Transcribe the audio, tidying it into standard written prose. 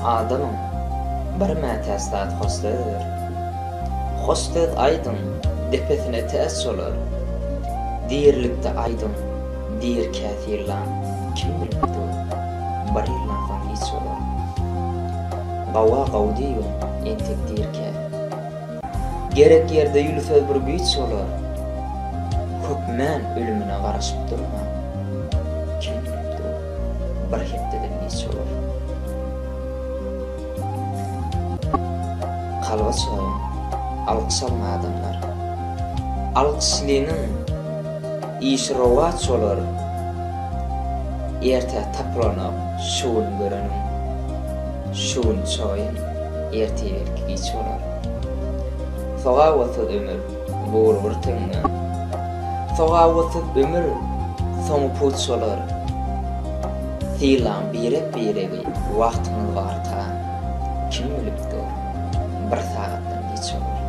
Adamyň bir mätäç zat hoş sözdir. Hoş söz aýdyň, depesine täç bolar. Dirilikde aýdyň, dirikä sylaň, kim bilip dur, bir ýyldan soň giç bolar. Gawa gaw diýgin, entek dirikä. Gerek ýerde ýyly söz bir güýç bolar. Hökmän ölümine garaşyp durma. Kim bilip dur, bir hepdeden giç bolar. Kalba çoýuň, alkyş alyň adamlar. Alkyşlynyň işi rowaç bolar. Erte tapylanok şu gün göreniň. Şu gün çoýun, ertir belki giç bolar. Sogawatsyz ömür, gury bir teňňe. Sogawatsyz ömür, soňy puç bolar. Sylaň birek-biregi wagtyňyz barka, kim bilip dur, bir sagatdan giç bolar.